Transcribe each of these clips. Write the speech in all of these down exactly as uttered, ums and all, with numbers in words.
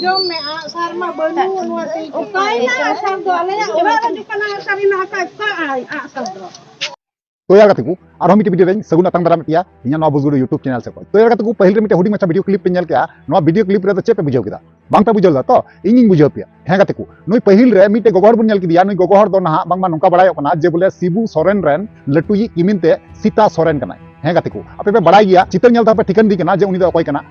ᱡᱚᱢ ᱢᱮ, ᱟᱜᱼᱥᱟᱨ ᱢᱟ ᱵᱟᱹᱱᱩᱜ ᱱᱚᱣᱟ ᱛᱤᱧ᱾ ᱚᱠᱟᱭᱮᱱᱟ ᱟᱜᱼᱥᱟᱨ ᱫᱚ? ᱟᱞᱮᱭᱟᱜ ᱚᱲᱟᱜ ᱨᱮ ᱡᱚᱠᱷᱚᱱ ᱟᱜᱼᱥᱟᱨ ᱦᱮᱱᱟᱜ ᱠᱷᱟᱡ, ᱚᱠᱟᱭ ᱟᱜᱼᱥᱟᱨ ᱫᱚ? ᱛᱚ ᱭᱟᱨ ᱜᱟᱛᱮ ᱠᱚ, ᱟᱨᱦᱚᱸ ᱢᱤᱫᱴᱮᱡ ᱵᱷᱤᱰᱤᱭᱳ ᱨᱮᱧ ᱥᱟᱹᱜᱩᱱ ᱟᱛᱟᱝ ᱫᱟᱨᱟᱢᱮᱫ ᱯᱮᱭᱟ ᱤᱧᱟᱹᱜ ᱱᱚᱣᱟ ᱵᱩᱡᱽᱜᱩᱰᱩ YouTube ᱪᱮᱱᱮᱞ ᱥᱮᱫ ᱠᱷᱚᱱ᱾ ᱛᱚ ᱭᱟᱨ ᱜᱟᱛᱮ ᱠᱚ, ᱯᱟᱹᱦᱤᱞ ᱨᱮ ᱢᱤᱫᱴᱮᱡ ᱦᱩᱰᱤᱧ ᱢᱟᱪᱷᱟ ᱵᱷᱤᱰᱤᱭᱳ ᱠᱞᱤᱯ ᱯᱮ ᱧᱮᱞ ᱠᱮᱜᱼᱟ᱾ ᱱᱚᱣᱟ ᱵᱷᱤᱰᱤᱭᱳ ᱠᱞᱤᱯ ᱨᱮᱫᱚ ᱪᱮᱫ ᱯᱮ ᱵᱩᱡᱷᱟᱹᱣ ᱠᱮᱫᱟ? ᱵᱟᱝ ᱯᱮ ᱵᱩᱡᱷᱟᱹᱣ ᱞᱮᱫᱟ ᱛᱚ? ᱤᱧᱤᱧ ᱵᱩᱡᱷᱟᱹᱣ ᱯᱮᱭᱟ᱾ ᱦᱮᱸ ᱜᱟᱛᱮ ᱠᱚ, ᱱᱩᱭ ᱯᱟᱹᱦᱤᱞ ᱨᱮ ᱢᱤᱫᱴᱮᱡ ᱜᱚᱜᱚ ᱦᱚᱲ ᱵᱚᱱ ᱧᱮᱞ ᱠᱮᱫᱮᱭᱟ᱾ ᱱᱩᱭ ᱜᱚᱜᱚ ᱦᱚᱲ ᱫᱚ ᱱᱟᱦᱟᱜ ᱵᱟᱝᱢᱟ ᱱᱚᱝᱠᱟ ᱵᱟᱲᱟᱭᱚᱜ ᱠᱟᱱᱟ ᱡᱮ ᱵᱚᱞᱮ ᱥᱤᱵᱩ ᱥᱚᱨᱮᱱ ᱨᱮᱱ ᱞᱟᱹᱴᱩᱭᱤᱡ ᱠᱤᱢᱤᱱ ᱛᱮ ᱥᱤᱛᱟ ᱥᱚᱨᱮᱱ ᱠᱟᱱᱟᱭ᱾ ᱦᱮᱸ ᱜᱟᱛᱮ ᱠᱚ, ᱟᱯᱮ ᱯᱮ ᱵᱟᱲᱟᱭ ᱜᱮᱭᱟ, ᱪᱤᱛᱟᱹᱨ ᱧᱮᱞ ᱛᱮᱦᱚᱸ ᱯᱮ ᱴᱷᱤᱠᱟᱹᱱ ᱫᱤ ᱠᱟᱱᱟ ᱡᱮ ᱩᱱᱤ ᱫᱚ ᱚᱠᱚᱭ ᱠᱟᱱᱟ᱾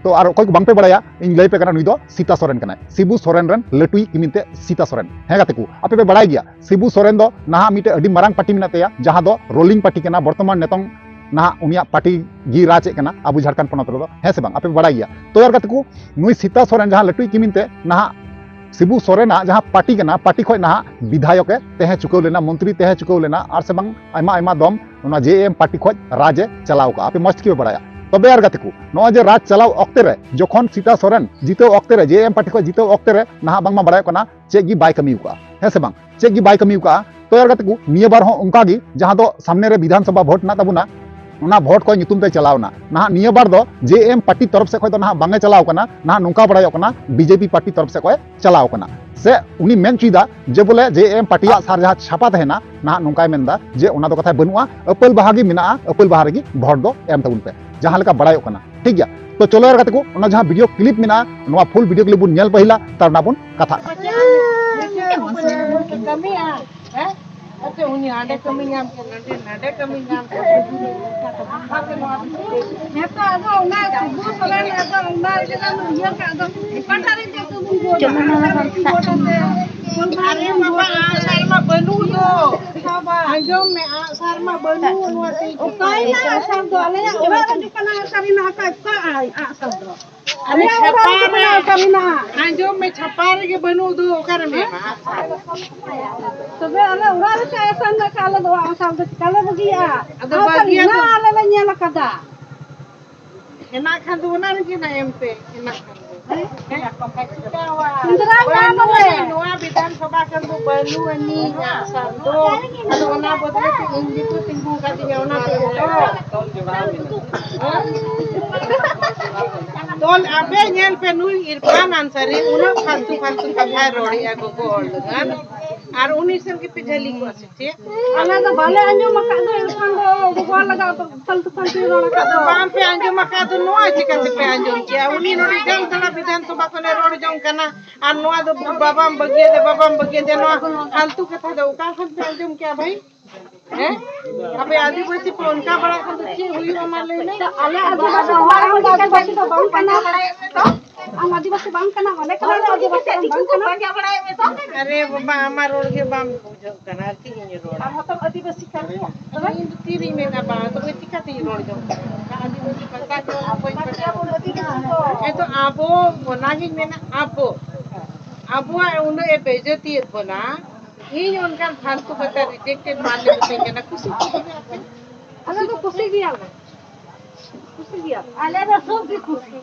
ᱛᱚ ᱟᱨ ᱚᱠᱚᱭ ᱠᱚ ᱵᱟᱝ ᱯᱮ ᱵᱟᱲᱟᱭᱟ, ᱤᱧ ᱞᱟᱹᱭ ᱯᱮ ᱠᱟᱱᱟ, ᱱᱩᱭ ᱫᱚ ᱥᱤᱛᱟ ᱥᱚᱨᱮᱱ ᱠᱟᱱᱟᱭ, ᱥᱤᱵᱩ ᱥᱚᱨᱮᱱ ᱨᱮᱱ ᱞᱟᱹᱴᱩᱭᱤᱡ ᱠᱤᱢᱤᱱ ᱛᱮ ᱥᱤᱛᱟ ᱥᱚᱨᱮᱱ᱾ ᱦᱮᱸ ᱜᱟᱛᱮ ᱠᱚ, ᱟᱯᱮ ᱯᱮ ᱵᱟᱲᱟᱭ ᱜᱮᱭᱟ, ᱥᱤᱵᱩ ᱥᱚᱨᱮᱱ ᱫᱚ ᱱᱟᱦᱟᱜ ᱢᱤᱫᱴᱮᱡ ᱟᱹᱰᱤ ᱢᱟᱨᱟᱝ ᱯᱟᱨᱴᱤ ᱢᱮᱱᱟᱜ ᱛᱟᱭᱟ, ᱡᱟᱦᱟᱸ ᱫᱚ ᱨᱳᱞᱤᱝ ᱯᱟᱨᱴᱤ ᱠᱟᱱᱟ᱾ ᱵᱚᱨᱛᱚᱢᱟᱱ ᱱᱤᱛᱚᱝ ᱱᱟᱦᱟᱜ ᱩᱱᱤᱭᱟᱜ ᱯᱟᱨᱴᱤ ᱜᱮ ᱨᱟᱡᱽ ᱮᱫ ᱠᱟᱱᱟ ᱟᱵᱚ ᱡᱷᱟᱲᱠᱷᱚᱸᱰ ᱯᱚᱱᱚᱛ ᱨᱮᱫᱚ, ᱦᱮᱸ ᱥᱮ ᱵᱟᱝ? ᱟᱯᱮ ᱯᱮ ᱵᱟᱲᱟᱭ ᱜᱮᱭᱟ᱾ ᱛᱚ ᱭᱟᱨ ᱜᱟᱛᱮ ᱠᱚ, ᱱᱩᱭ ᱥᱤᱛᱟ ᱥᱚᱨᱮᱱ ᱡᱟᱦᱟᱸ ᱞᱟᱹᱴᱩᱭᱤᱡ ᱠᱤᱢᱤᱱ ᱛᱮ ᱱᱟᱦᱟᱜ ᱥᱤᱵᱩ ᱥᱚᱨᱮᱱᱟᱜ ᱡᱟᱦᱟᱸ ᱯᱟᱨᱴᱤ ᱠᱟᱱᱟ, ᱯᱟᱨᱴᱤ ᱠᱷᱚᱱ ᱱᱟᱦᱟᱜ ᱵᱤᱫᱷᱟᱭᱚᱠ ᱮ ᱛᱟᱦᱮᱸ ᱪᱩᱠᱟᱹᱣ ᱞᱮᱱᱟ, ᱢᱚᱱᱛᱨᱤ ᱛᱟᱦᱮᱸ ᱪᱩᱠᱟᱹᱣ ᱞᱮᱱᱟ, ᱟᱨ ᱥᱮ ᱵᱟᱝ ᱟᱭᱢᱟ ᱟᱭᱢᱟ ᱫᱚᱢ ᱚᱱᱟ ᱡᱮ ᱮᱢ ᱯᱟᱨᱴᱤ ᱠᱷᱚᱱ ᱨᱟᱡᱽ ᱮ ᱪᱟᱞᱟᱣ ᱠᱟᱜᱼᱟ᱾ ᱟᱯᱮ ᱢᱚᱡᱽ ᱛᱮᱜᱮ ᱯᱮ ᱵᱟᱲᱟᱭᱟ᱾ ᱛᱚᱵᱮ ᱭᱟᱨ ᱜᱟᱛᱮ ᱠᱚ, ᱱᱚᱜᱼᱚᱭ ᱡᱮ ᱨᱟᱡᱽ ᱪᱟᱞᱟᱣ ᱚᱠᱛᱮ ᱨᱮ ᱡᱚᱠᱷᱚᱱ ᱥᱤᱛᱟ ᱥᱚᱨᱮᱱ ᱡᱤᱛᱟᱹᱣ ᱚᱠᱛᱮ ᱨᱮ, ᱡᱮ ᱮᱢ ᱯᱟᱨᱴᱤ ᱠᱷᱚᱱ ᱡᱤᱛᱟᱹᱣ ᱚᱠᱛᱮ ᱨᱮ ᱱᱟᱦᱟᱜ ᱵᱟᱝᱢᱟ ᱵᱟᱲᱟᱭᱚᱜ ᱠᱟᱱᱟ ᱪᱮᱫ ᱜᱮ ᱵᱟᱭ ᱠᱟᱹᱢᱤ ᱟᱠᱟᱫᱼᱟ, ᱦᱮᱸ ᱥᱮ ᱵᱟᱝ? ᱪᱮᱫ ᱜᱮ ᱵᱟᱭ ᱠᱟᱹᱢᱤ ᱟᱠᱟᱫᱼᱟ᱾ ᱛᱚ ᱭᱟᱨ ᱜᱟᱛᱮ ᱠᱚ, ᱱᱤᱭᱟᱹ ᱵᱟᱨ ᱦᱚᱸ ᱚᱱᱠᱟ ᱜᱮ, ᱡᱟᱦᱟᱸ ᱫᱚ ᱥᱟᱢᱱᱮ ᱨᱮ ᱵᱤᱫᱷᱟᱱ ᱥᱚᱵᱷᱟ ᱵᱷᱳᱴ ᱦᱮᱱᱟᱜ ᱛᱟᱵᱚᱱᱟ, ᱚᱱᱟ ᱵᱷᱳᱴ ᱠᱚᱭ ᱧᱩᱛᱩᱢ ᱛᱮ ᱪᱟᱞᱟᱣ ᱮᱱᱟ᱾ ᱱᱟᱦᱟᱜ ᱱᱤᱭᱟᱹ ᱵᱟᱨ ᱫᱚ ᱡᱮ ᱮᱢ ᱯᱟᱨᱴᱤ ᱛᱚᱨᱚᱯ ᱥᱮᱫ ᱠᱷᱚᱱ ᱫᱚ ᱱᱟᱦᱟᱜ ᱵᱟᱝ ᱮ ᱪᱟᱞᱟᱣ ᱠᱟᱱᱟ, ᱱᱟᱦᱟᱜ ᱱᱚᱝᱠᱟ ᱵᱟᱲᱟᱭᱚᱜ ᱠᱟᱱᱟ ᱵᱤᱡᱮᱯᱤ ᱯᱟᱨᱴᱤ ᱛᱚᱨᱚᱯ ᱥᱮᱫ ᱠᱷᱚᱱ ᱮ ᱪᱟᱞᱟᱣ ᱠᱟᱱᱟ᱾ ᱥᱮ ᱩᱱᱤ ᱢᱮᱱ ᱦᱚᱪᱚᱭᱮᱫᱟ ᱡᱮ ᱵᱚᱞᱮ ᱡᱮ ᱮᱢ ᱯᱟᱨᱴᱤ ᱟᱜ ᱥᱟᱨ ᱡᱟᱦᱟᱸ ᱪᱷᱟᱯᱟ ᱛᱟᱦᱮᱱᱟ, ᱱᱟᱦᱟᱜ ᱱᱚᱝᱠᱟᱭ ᱢᱮᱱᱫᱟ ᱡᱮ ᱚᱱᱟ ᱫᱚ ᱠᱟᱛᱷᱟ ᱵᱟᱹᱱᱩᱜᱼᱟ, ᱟᱹᱯᱟᱹᱞ ᱵᱟᱦᱟ ᱜᱮ ᱢᱮᱱᱟᱜᱼᱟ, ᱟᱹᱯᱟᱹᱞ ᱵᱟᱦᱟ ᱨᱮᱜᱮ ᱵᱷᱳᱴ ᱫᱚ ᱮᱢ ᱛᱟᱵᱚᱱ ᱯᱮ, ᱡᱟᱦᱟᱸ ᱞᱮᱠᱟ ᱵᱟᱲᱟᱭᱚᱜ ᱠᱟᱱᱟ᱾ ᱴᱷᱤᱠ ᱜᱮᱭᱟ, ᱛᱚ ᱪᱚᱞᱚ ᱭᱟᱨ ᱜᱟᱛᱮ ᱠᱚ, ᱚᱱᱟ ᱡᱟᱦᱟᱸ ᱵᱷᱤᱰᱤᱭᱳ ᱠᱞᱤᱯ ᱢᱮᱱᱟᱜᱼᱟ, ᱱᱚᱣᱟ ᱯᱷᱩᱞ ᱵᱷᱤᱰᱤᱭᱳ ᱠᱞᱤᱯ ᱵᱚᱱ ᱧᱮᱞ ᱯᱟᱹᱦᱤᱞᱟ, ᱛᱟᱨ ᱱᱟᱦᱟᱜ ᱵᱚᱱ ᱠᱟᱛᱷᱟᱜᱼᱟ᱾ ᱠᱟᱹᱢᱤᱭᱟ, ᱦᱮᱸ? ᱟᱪᱪᱷᱟ, ᱩᱱᱤ ᱦᱟᱸᱰᱮ ᱠᱟᱹᱢᱤ ᱧᱟᱢ ᱠᱮᱫ, ᱱᱚᱰᱮ, ᱱᱚᱰᱮ ᱠᱟᱹᱢᱤ ᱧᱟᱢ ᱠᱮᱫ᱾ ᱦᱮᱸ ᱛᱚ, ᱟᱫᱚ ᱚᱱᱟ ᱥᱤᱵᱩ ᱥᱚᱨᱮᱱ, ᱟᱫᱚ ᱚᱱᱟ ᱨᱮᱜᱮ ᱫᱚ ᱤᱭᱟᱹ ᱠᱟᱜ ᱫᱚ, ᱚᱠᱟᱴᱟᱜ ᱨᱮ ᱪᱮᱫ ᱠᱚᱵᱚᱱ ᱵᱷᱳᱴᱟ? ᱡᱮᱢᱚᱱ ᱚᱱᱟ ᱵᱷᱳᱴ ᱟᱛᱮ, ᱟᱨᱮ ᱵᱟᱵᱟ, ᱟᱥᱟᱨ ᱢᱟ ᱵᱟᱹᱱᱩᱜ ᱫᱚ᱾ ᱟᱸᱡᱚᱢ ᱢᱮ, ᱟᱥᱟᱨ ᱢᱟ ᱵᱟᱹᱱᱩᱜ ᱱᱚᱣᱟ ᱛᱮ᱾ ᱚᱠᱟᱭᱮᱱᱟ ᱟᱥᱟᱨ ᱫᱚ? ᱟᱞᱮᱭᱟᱜ ᱚᱲᱟᱜ ᱨᱮ ᱡᱚᱠᱷᱚᱱ ᱟᱥᱟᱨ ᱦᱮᱱᱟᱜ ᱟᱠᱟᱫ, ᱚᱠᱟᱭ ᱟᱥᱟᱨ ᱫᱚ? ᱟᱞᱮ ᱪᱷᱟᱯᱟ ᱚᱲᱟᱜ ᱨᱮ ᱨᱮ᱾ ᱟᱥᱟᱨ ᱦᱮᱱᱟᱜᱼᱟ᱾ ᱟᱸᱡᱚᱢ ᱢᱮ, ᱪᱷᱟᱯᱟ ᱨᱮᱜᱮ ᱵᱟᱹᱱᱩᱜ ᱫᱚ, ᱚᱠᱟᱨᱮᱢ ᱮᱢᱟ? ᱛᱚᱵᱮ ᱟᱞᱮ ᱚᱲᱟᱜ ᱨᱮ ᱪᱮᱫ ᱟᱥᱟᱨ ᱢᱮᱱᱟᱜ ᱠᱷᱟᱱ ᱟᱞᱮ ᱫᱚ ᱟᱥᱟᱨ ᱫᱚ ᱪᱤᱠᱟᱞᱮ ᱵᱟᱹᱜᱤᱭᱟᱜᱼᱟ? ᱟᱫᱚ ᱟᱥᱟᱨ ᱵᱟᱹᱜᱤᱭᱟᱢ ᱦᱮᱱᱟᱜᱼᱟ, ᱫᱚ᱾ ᱟᱞᱮ ᱞᱮ ᱧᱮᱞ ᱟᱠᱟᱫᱟ᱾ ᱦᱮᱱᱟᱜ ᱠᱷᱟᱱ ᱫᱚ ᱚᱱᱟ ᱨᱮᱜᱮ ᱱᱟ ᱮᱢ ᱯᱮ, ᱦᱮᱱᱟᱜ ᱠᱷᱟᱱ ᱫᱚ᱾ ᱦᱮᱸ? ᱥᱮᱸᱫᱽᱨᱟ ᱠᱚᱣᱟ ᱵᱟᱹᱱᱩᱜ ᱵᱚᱞᱮ᱾ ᱟᱹᱱᱤᱡ, ᱱᱚᱣᱟ ᱵᱤᱫᱷᱟᱱ ᱥᱚᱵᱷᱟ ᱠᱷᱚᱱ ᱫᱚ ᱵᱟᱹᱱᱩᱜ ᱟᱹᱱᱤᱡ ᱟᱥᱟᱨ ᱫᱚ᱾ ᱟᱫᱚ ᱚᱱᱟ ᱵᱚᱫᱞᱮ ᱛᱮ ᱤᱧ ᱜᱮᱠᱚ ᱛᱤᱸᱜᱩ ᱠᱟᱫᱤᱧᱟ, ᱚᱱᱟ ᱛᱮᱜᱮ ᱛᱚ᱾ ᱛᱚᱞ ᱟᱯᱮ ᱧᱮᱞ ᱯᱮ, ᱱᱩᱭ ᱤᱨᱯᱷᱟᱱ ᱟᱱᱥᱟᱨᱤ ᱩᱱᱟᱹᱜ ᱯᱷᱟᱞᱛᱩ ᱯᱷᱟᱞᱛᱩ ᱠᱟᱛᱷᱟᱭ ᱨᱚᱲᱮᱜᱼᱟ ᱜᱚᱜᱚ ᱦᱚᱲ ᱞᱟᱹᱜᱤᱫ, ᱟᱨ ᱩᱱᱤ ᱥᱮᱱ ᱜᱮᱯᱮ ᱡᱷᱟᱹᱞᱤ ᱠᱚᱣᱟ ᱥᱮ ᱪᱮᱫ? ᱟᱞᱮ ᱫᱚ ᱵᱟᱞᱮ ᱟᱸᱡᱚᱢ ᱟᱠᱟᱫ ᱫᱚ ᱤᱨᱯᱷᱟᱱ ᱫᱚ ᱜᱚᱜᱚ ᱞᱟᱜᱟ ᱯᱷᱟᱞᱛᱩ ᱯᱷᱟᱞᱛᱩ ᱨᱚᱲ ᱟᱠᱟᱫ ᱫᱚ᱾ ᱵᱟᱝ ᱯᱮ ᱟᱸᱡᱚᱢ ᱟᱠᱟᱫ ᱫᱚ, ᱱᱚᱣᱟ ᱪᱤᱠᱟᱹ ᱛᱮᱯᱮ ᱟᱸᱡᱚᱢ ᱠᱮᱭᱟ? ᱩᱱᱤ ᱱᱚᱰᱮ ᱡᱟᱢᱛᱟᱲᱟ ᱵᱤᱫᱷᱟᱱ ᱥᱚᱵᱷᱟ ᱠᱷᱚᱱᱮ ᱨᱚᱲ ᱡᱚᱝ ᱠᱟᱱᱟ, ᱟᱨ ᱱᱚᱣᱟ ᱫᱚ ᱵᱟᱵᱟᱢ ᱵᱟᱹᱜᱤᱭᱟᱫᱮ, ᱵᱟᱵᱟᱢ ᱵᱟᱹᱜᱤᱭᱟᱫᱮ, ᱱᱚᱣᱟ ᱯᱷᱟᱞᱛᱩ ᱠᱟᱛᱷᱟ ᱫᱚ ᱚᱠᱟ ᱠᱷᱚᱱ ᱯᱮ ᱟᱸᱡᱚᱢ ᱠᱮᱭᱟ ᱵᱷᱟᱹᱭ? ᱦᱮᱸ? ᱟᱯᱮ ᱟᱹᱫᱤᱵᱟᱹᱥᱤ ᱯᱮ ᱚᱱᱠᱟ ᱵᱟᱲᱟ ᱠᱷᱟᱱ ᱫᱚ ᱪᱮᱫ ᱦᱩᱭᱩᱜᱼᱟ ᱢᱟ ᱞᱟᱹᱭ ᱢᱮ? ᱟᱞᱮ ᱟᱹᱫᱤᱵᱟᱹᱥᱤ ᱦᱚᱲ ᱦᱚᱸ ᱟᱹᱫᱤᱵᱟᱹᱥᱤ ᱫᱚ ᱵᱟᱝ ᱠᱟᱱᱟ᱾ ᱟᱢ ᱟᱹᱫᱤᱵᱟᱹᱥᱤ ᱵᱟᱝ ᱠᱟᱱᱟᱢ, ᱟᱞᱮ ᱠᱟᱱᱟᱞᱮ ᱟᱹᱫᱤᱵᱟᱹᱥᱤ, ᱟᱢ ᱵᱟᱝ ᱠᱟᱱᱟᱢ᱾ ᱟᱨᱮ ᱵᱟᱵᱟ, ᱟᱢᱟᱜ ᱨᱚᱲ ᱜᱮ ᱵᱟᱢ ᱵᱩᱡᱷᱟᱹᱜ ᱠᱟᱱᱟ, ᱟᱨ ᱪᱮᱫ ᱤᱧ ᱨᱚᱲᱟ? ᱟᱨ ᱦᱚᱸᱛᱚᱢ ᱟᱹᱫᱤᱵᱟᱹᱥᱤ ᱠᱟᱱ ᱜᱮᱭᱟ᱾ ᱤᱧ ᱫᱚ ᱛᱤᱨᱤᱧ ᱢᱮᱱᱟ ᱵᱟᱝ, ᱛᱚᱵᱮ ᱪᱤᱠᱟᱹᱛᱤᱧ ᱨᱚᱲ ᱡᱚᱝ ᱠᱟᱱᱟ? ᱟᱹᱫᱤᱵᱟᱹᱥᱤ ᱵᱷᱟᱥᱟ ᱠᱚ ᱵᱟᱹᱧ ᱵᱟᱰᱟᱭᱟ᱾ ᱦᱮᱸ ᱛᱚ, ᱟᱵᱚ, ᱚᱱᱟᱜᱤᱧ ᱢᱮᱱᱟ, ᱟᱵᱚ, ᱟᱵᱚᱣᱟᱜ ᱩᱱᱟᱹᱜ ᱮ ᱵᱮᱡᱚᱛᱤᱭᱮᱫ ᱵᱚᱱᱟ, ᱤᱧ ᱚᱱᱠᱟᱱ ᱯᱷᱟᱞᱛᱩ ᱠᱟᱛᱷᱟ ᱨᱤᱡᱮᱠᱴᱮᱰ ᱢᱟᱞ ᱞᱮ ᱢᱤᱛᱟᱹᱧ ᱠᱟᱱᱟ, ᱠᱩᱥᱤ ᱠᱚ ᱫᱚᱢᱮ ᱟᱯᱮ᱾ ᱟᱞᱮ ᱫᱚ ᱠᱩᱥᱤ ᱜᱮᱭᱟᱞᱮ, ᱠᱩᱥᱤ ᱜᱮᱭᱟᱞᱮ᱾ ᱟᱞᱮ ᱫᱚ ᱥᱚᱵ ᱜᱮ ᱠᱩᱥᱤ᱾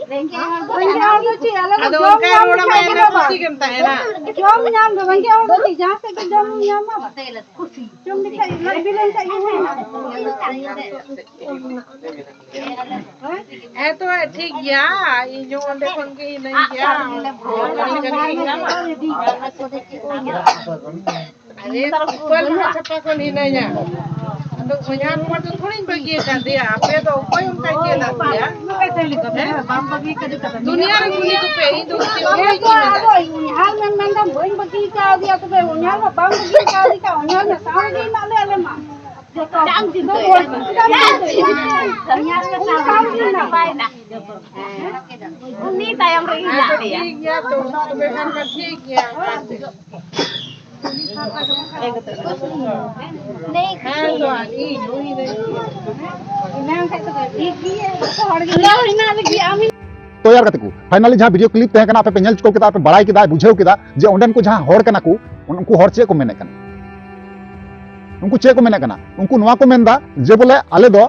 ᱨᱮᱸᱜᱮᱡ ᱦᱚᱲ ᱫᱚ ᱨᱮᱸᱜᱮᱡ ᱦᱚᱲ ᱫᱚ ᱪᱮᱫ? ᱟᱞᱮ ᱫᱚ ᱟᱫᱚ ᱡᱚᱢ ᱚᱱᱠᱟ ᱧᱟᱢ ᱨᱚᱲ ᱞᱮᱠᱷᱟᱡ ᱢᱮ, ᱜᱮ ᱵᱟᱵᱟ᱾ ᱠᱩᱥᱤ ᱜᱮᱢ ᱛᱟᱦᱮᱱᱟ᱾ ᱡᱚᱢ ᱧᱟᱢ ᱫᱚ ᱨᱮᱸᱜᱮᱡ ᱦᱚᱲ ᱫᱚ ᱪᱮᱫ? ᱡᱟᱦᱟᱸ ᱥᱮᱫ ᱜᱮ ᱡᱚᱢ ᱧᱟᱢᱟ, ᱵᱟᱥ᱾ ᱠᱩᱥᱤ᱾ ᱡᱚᱢ ᱞᱮᱠᱷᱟᱡ ᱞᱟᱡ ᱵᱤ ᱞᱮᱱᱠᱷᱟᱡ ᱜᱮ ᱦᱩᱭᱱᱟ᱾ ᱦᱮᱸ ᱛᱚ, ᱴᱷᱤᱠ ᱜᱮᱭᱟ, ᱤᱧ ᱦᱚᱸ ᱚᱸᱰᱮ ᱠᱷᱚᱱ ᱜᱮ ᱦᱤᱱᱟᱹᱧ ᱜᱮᱭᱟ᱾ ᱟᱨᱮ, ᱩᱯᱟᱹᱞ ᱢᱟᱦᱟ ᱪᱷᱟᱯᱟ ᱠᱷᱚᱱ ᱦᱤᱱᱟᱹᱧᱟ᱾ ᱟᱫᱚ ᱚᱧᱟᱨ ᱦᱚᱲ ᱫᱚ ᱛᱷᱚᱲᱤᱧ ᱵᱟᱹᱜᱤ ᱟᱠᱟᱫᱮᱭᱟ, ᱟᱯᱮ ᱫᱚ ᱚᱠᱚᱭ ᱚᱱᱠᱟᱭ ᱪᱮᱫ ᱟᱫ ᱯᱮᱭᱟ? ᱫᱩᱱᱤᱭᱟᱹ ᱨᱮ ᱠᱩᱞᱤ ᱠᱚᱯᱮ, ᱤᱧ ᱫᱚ ᱪᱮᱫ ᱦᱚᱸ ᱵᱟᱹᱧ ᱢᱮᱱᱟ᱾ ᱟᱫᱚ ᱚᱧᱟᱨ ᱢᱮᱱ ᱢᱮᱱᱫᱟᱢ ᱵᱟᱹᱧ ᱵᱟᱹᱜᱤ ᱟᱠᱟᱫᱮᱭᱟ, ᱛᱚᱵᱮ ᱚᱧᱟᱨ ᱢᱟ ᱵᱟᱢ ᱵᱟᱹᱜᱤ ᱟᱠᱟᱫᱮ ᱠᱷᱟᱱ ᱚᱧᱟᱨ ᱢᱟ ᱥᱟᱶ ᱨᱮᱜᱮ ᱦᱮᱱᱟᱜ ᱞᱮ ᱟᱞᱮ ᱢᱟ᱾ ᱡᱚᱛᱚ ᱵᱟᱝ ᱪᱤᱱᱛᱟᱹᱭᱟ᱾ ᱵᱟᱝ ᱪᱤᱱᱛᱟᱹᱭᱟ᱾ ᱩᱱᱤ ᱛᱟᱭᱚᱢ ᱨᱮ ᱦᱮᱱᱟᱜ ᱞᱮᱭᱟ᱾ ᱴᱷᱤᱠ ᱜᱮᱭᱟ ᱛᱚ, ᱛᱚᱵᱮ ᱠᱷᱟᱱ ᱢᱟ ᱴᱷᱤᱠ ᱜᱮᱭᱟ᱾ ᱦᱮᱸ ᱛᱚ, ᱤᱧ ᱱᱩᱭ ᱫᱚ ᱮᱱᱟᱝ ᱠᱷᱟᱡ ᱫᱚ ᱴᱷᱤᱠ ᱜᱮᱭᱟ, ᱡᱚᱛᱚ ᱦᱚᱲ ᱜᱮ ᱦᱮᱱᱟᱜ ᱞᱟᱹᱜᱤᱫ ᱟᱢ᱾ ᱛᱚᱭᱟᱨ ᱠᱟᱛᱮ ᱠᱚ finally ᱡᱟᱦᱟᱸ video clip ᱛᱟᱦᱮᱸ ᱠᱟᱱᱟ, ᱟᱯᱮ ᱯᱮ ᱧᱮᱞ ᱪᱩᱠᱟᱹᱣ ᱠᱮᱫᱟ, ᱟᱯᱮ ᱯᱮ ᱵᱟᱲᱟᱭ ᱠᱮᱫᱟ ᱡᱮ ᱚᱸᱰᱮᱱ ᱠᱚ ᱡᱟᱦᱟᱸ ᱦᱚᱲ ᱠᱟᱱᱟ ᱠᱚ, ᱩᱱᱠᱩ ᱦᱚᱲ ᱪᱮᱫ ᱠᱚ ᱢᱮᱱᱮᱫ ᱠᱟᱱᱟ, ᱩᱱᱠᱩ ᱪᱮᱫ ᱠᱚ ᱢᱮᱱᱮᱫ ᱠᱟᱱᱟ? ᱩᱱᱠᱩ ᱱᱚᱣᱟ ᱠᱚ ᱢᱮᱱᱫᱟ ᱡᱮ ᱵᱚᱞᱮ ᱟᱞᱮ ᱫᱚ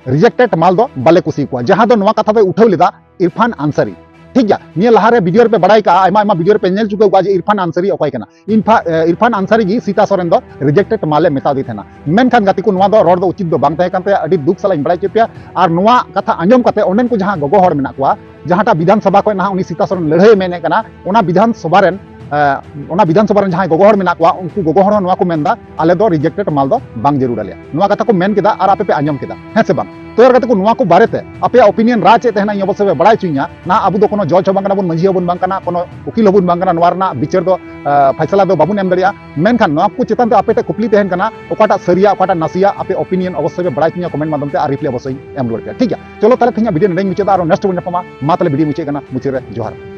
rejected ᱢᱟᱞ ᱫᱚ ᱵᱟᱞᱮ ᱠᱩᱥᱤᱭᱟᱠᱚᱣᱟ, ᱡᱟᱦᱟᱸ ᱫᱚ ᱱᱚᱣᱟ ᱠᱟᱛᱷᱟ ᱫᱚᱭ ᱩᱴᱷᱟᱹᱣ ᱞᱮᱫᱟ ᱤᱨᱯᱷᱟᱱ ᱟᱱᱥᱟᱨᱤ᱾ ᱴᱷᱤᱠ ᱜᱮᱭᱟ, ᱱᱤᱭᱟᱹ ᱞᱟᱦᱟᱨᱮ ᱵᱷᱤᱰᱤᱭᱳ ᱨᱮᱯᱮ ᱵᱟᱲᱟᱭ ᱠᱟᱜᱼᱟ, ᱟᱭᱢᱟ ᱟᱭᱢᱟ ᱵᱷᱤᱰᱤᱭᱳ ᱨᱮᱯᱮ ᱧᱮᱞ ᱪᱩᱠᱟᱹᱣ ᱠᱚᱣᱟ ᱡᱮ ᱤᱨᱯᱷᱟᱱ ᱟᱱᱥᱟᱨᱤ ᱚᱠᱚᱭ ᱠᱟᱱᱟ᱾ ᱤᱱᱯᱷᱟ-, ᱮ, ᱤᱨᱯᱷᱟᱱ ᱟᱱᱥᱟᱨᱤ ᱜᱮ ᱥᱤᱛᱟ ᱥᱚᱨᱮᱱ ᱫᱚ ᱨᱤᱡᱮᱠᱴᱮᱰ ᱢᱟᱞᱮ ᱢᱮᱛᱟ ᱫᱮ ᱛᱟᱦᱮᱱᱟ᱾ ᱢᱮᱱᱠᱷᱟᱱ ᱜᱟᱛᱮ ᱠᱚ, ᱱᱚᱣᱟ ᱫᱚ ᱨᱚᱲ ᱫᱚ ᱩᱪᱤᱛ ᱫᱚ ᱵᱟᱝ ᱛᱟᱦᱮᱸ ᱠᱟᱱ ᱛᱟᱭᱟ, ᱟᱹᱰᱤ ᱫᱩᱠ ᱥᱟᱞᱟᱜ ᱤᱧ ᱵᱟᱲᱟᱭ ᱦᱚᱪᱚᱭᱮᱫ ᱯᱮᱭᱟ᱾ ᱟᱨ ᱱᱚᱣᱟ ᱠᱟᱛᱷᱟ ᱟᱸᱡᱚᱢ ᱠᱟᱛᱮ ᱚᱸᱰᱮᱱ ᱠᱚ ᱡᱟᱦᱟᱸ ᱜᱚᱜᱚ ᱦᱚᱲ ᱢᱮᱱᱟᱜ ᱠᱚᱣᱟ, ᱡᱟᱦᱟᱸᱴᱟᱜ ᱵᱤᱫᱷᱟᱱ ᱥᱚᱵᱷᱟ ᱠᱷᱚᱱ ᱱᱟᱦᱟᱜ ᱩᱱᱤ ᱥᱤᱛᱟ ᱥᱚᱨᱮᱱ ᱞᱟᱹᱲᱦᱟᱹᱭᱮ ᱢᱮᱱᱮᱫ ᱠᱟᱱᱟ, ᱚᱱᱟ ᱵᱤᱫᱷᱟᱱ ᱥᱚᱵᱷᱟ ᱨᱮᱱ, ᱮ, ᱚᱱᱟ ᱵᱤᱫᱷᱟᱱ ᱥᱚᱵᱷᱟ ᱨᱮᱱ ᱡᱟᱦᱟᱸᱭ ᱜᱚᱜᱚ ᱦᱚᱲ ᱢᱮᱱᱟᱜ ᱠᱚᱣᱟ, ᱩᱱᱠᱩ ᱜᱚᱜᱚ ᱦᱚᱲ ᱦᱚᱸ ᱱᱚᱣᱟ ᱠᱚ ᱢᱮᱱᱫᱟ, "ᱟᱞᱮ ᱫᱚ ᱨᱤᱡᱮᱠᱴᱮᱰ ᱢᱟᱞ ᱫᱚ ᱵᱟᱝ ᱡᱟᱹᱨᱩᱲ ᱟᱞᱮᱭᱟ᱾" ᱱᱚᱣᱟ ᱠᱟᱛᱷᱟ ᱠᱚ ᱢᱮᱱ ᱠᱮᱫᱟ ᱟᱨ ᱟᱯᱮ ᱯᱮ ᱟᱸᱡᱚᱢ ᱠᱮᱫᱟ, ᱦᱮᱸ ᱥᱮ ᱵᱟᱝ? ᱛᱚ ᱭᱟᱨ ᱜᱟᱛᱮ ᱠᱚ, ᱱᱚᱣᱟ ᱠᱚ ᱵᱟᱨᱮᱛᱮ ᱟᱯᱮᱭᱟᱜ ᱚᱯᱤᱱᱤᱭᱚᱱ ᱨᱟᱭ ᱪᱮᱫ ᱛᱟᱦᱮᱱᱟ, ᱤᱧ ᱚᱵᱚᱥᱥᱳᱭ ᱯᱮ ᱵᱟᱲᱟᱭ ᱦᱚᱪᱚᱧᱟ᱾ ᱱᱟᱦᱟᱜ ᱟᱵᱚ ᱫᱚ ᱠᱳᱱᱳ ᱡᱚᱡᱽ ᱦᱚᱸ ᱵᱟᱝ ᱠᱟᱱᱟ ᱵᱚᱱ, ᱢᱟᱹᱡᱷᱤ ᱦᱚᱸ ᱵᱚᱱ ᱵᱟᱝ ᱠᱟᱱᱟ, ᱠᱳᱱᱳ ᱩᱠᱤᱞ ᱦᱚᱸ ᱵᱚᱱ ᱵᱟᱝ ᱠᱟᱱᱟ, ᱱᱚᱣᱟ ᱨᱮᱱᱟᱜ ᱵᱤᱪᱟᱹᱨ ᱫᱚ, ᱟ, ᱯᱷᱟᱭᱥᱟᱞᱟ ᱫᱚ ᱵᱟᱵᱚᱱ ᱮᱢ ᱫᱟᱲᱮᱭᱟᱜᱼᱟ᱾ ᱢᱮᱱᱠᱷᱟᱱ ᱱᱚᱣᱟ ᱠᱚ ᱪᱮᱛᱟᱱ ᱛᱮ ᱟᱯᱮ ᱴᱷᱮᱱ ᱠᱩᱠᱞᱤ ᱛᱟᱦᱮᱱ ᱠᱟᱱᱟ, ᱚᱠᱟᱴᱟᱜ ᱥᱟᱹᱨᱤᱭᱟ, ᱚᱠᱟᱴᱟᱜ ᱱᱟᱥᱮᱭᱟ, ᱟᱯᱮ ᱚᱯᱤᱱᱤᱭᱚᱱ ᱚᱵᱚᱥᱥᱳᱭ ᱯᱮ ᱵᱟᱲᱟᱭ ᱦᱚᱪᱚᱧᱟ ᱠᱚᱢᱮᱱᱴ ᱢᱟᱫᱽᱫᱷᱚᱢ ᱛᱮ, ᱟᱨ ᱨᱤᱯᱞᱟᱭ ᱚᱵᱚᱥᱥᱳᱭ ᱮᱢ ᱨᱩᱣᱟᱹᱲ ᱯᱮᱭᱟ, ᱴᱷᱤᱠ ᱜᱮᱭᱟ? ᱪᱚᱞᱚ ᱛᱟᱦᱞᱮ ᱛᱮᱦᱮᱧᱟᱜ ᱵᱷᱤᱰᱤᱭᱳ ᱱᱚᱰᱮᱧ ᱢᱩᱪᱟᱹᱫᱟ, ᱟᱨᱚ ᱱᱮᱠᱥᱴ ᱵᱚᱱ ᱧᱟᱯᱟᱢᱟ᱾ ᱢᱟ ᱛᱟᱦᱞᱮ ᱵᱷᱤᱰᱤᱭᱳ ᱢᱩᱪᱟᱹᱫ ᱠᱟᱱᱟ, ᱢᱩᱪᱟᱹᱫ ᱨᱮ ᱡᱚᱦᱟᱨ᱾